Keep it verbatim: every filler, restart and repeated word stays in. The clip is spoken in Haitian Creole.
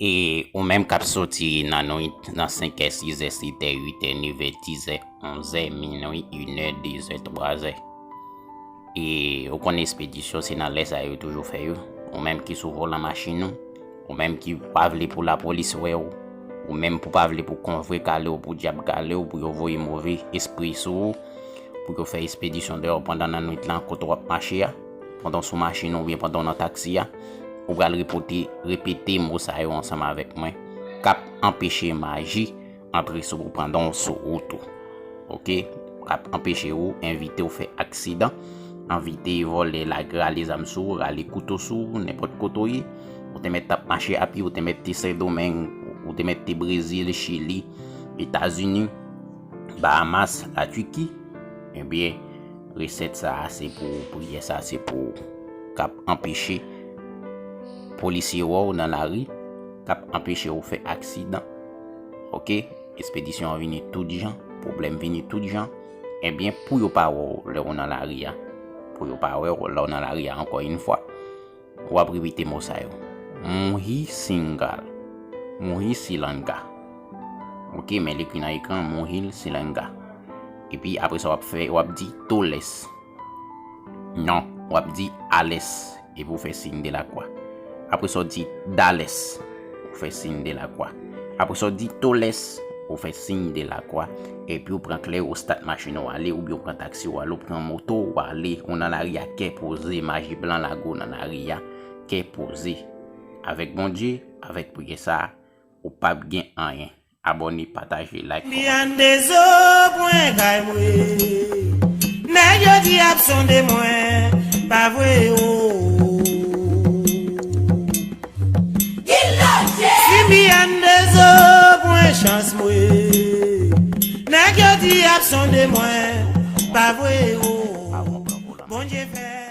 E ou menm k ap soti nan nwit, nan senkè, sizè, setè, uitè, nevè, dizè, onzè, minwi, inè, dezè, twazè. E ou konnen espedisyon se nan lè sa yo toujou fè yo. Ou menm ki sou volan machin ou, ou menm ki pa vle pou lapolis wè w, ou menm pou pa vle pou konvre kale w, pou dyab kale w, pou yo voye move espri sou ou, pou yo fè espedisyon dèyè w pandan nan nwit lan kote w ap mache a, pandan w sou machin ou oubyen pandan w nan taksi a, ou pral repote, repete mo sa yo ansanm avèk mwen, k ap anpeche maji antre sou ou pandan w sou wout ou. Oke? K ap anpeche ou, envite w fè aksidan, envite vòlè, lage, rale zam sou ou, rale kouto sou ou, nenpòt kote w ye. Ou te mèt t ap mache a pye, ou te mèt te Sendomeng, ou te mèt te Brezil, Chili, Etazini, Bahamas, Latiki. Ebyen, resèt sa a se pou ou, priyè sa a se pou ou. K ap anpeche polisye wè w nan lari, k ap anpeche w fè aksidan. Oke? Espedisyon an vini tout jan, pwoblèm vini tout jan. Ebyen, pou yo pa wè w lè w nan lari a, pou yo pa wè w lè w nan lari a, ankò yon fwa, w ap repete mo sa yo. Muhi Singal. Muhi Silanga. Oke, men l ekri nan ekran, Muhi Silanga. Epi apre sa, w ap fè, w ap di Toles. Non, w ap di Ales, epi w fè siy de lakwa. Apre sa, w di Dales, w fè siy de lakwa. Apre sa, w di Toles, w fè siy de lakwa. Epi w pran klè, w stat machin ou ale, oubyen w pran taksi ou ale, w pran moto ou ale, ou nan lari a kè poze, maji blan lage w nan lari a, kè poze. Avèk Bondye, avèk priyè sa a, ou p ap gen anyen. Abòne, pataje, like, kòmante. Biyane de zo pran kay mwen. Nèg yo di y ap sonde mwen, pa vre o. Si Biyane de zo pran chans mwen. Nèg yo di y ap sonde mwen, pa vre o. Bondye fè.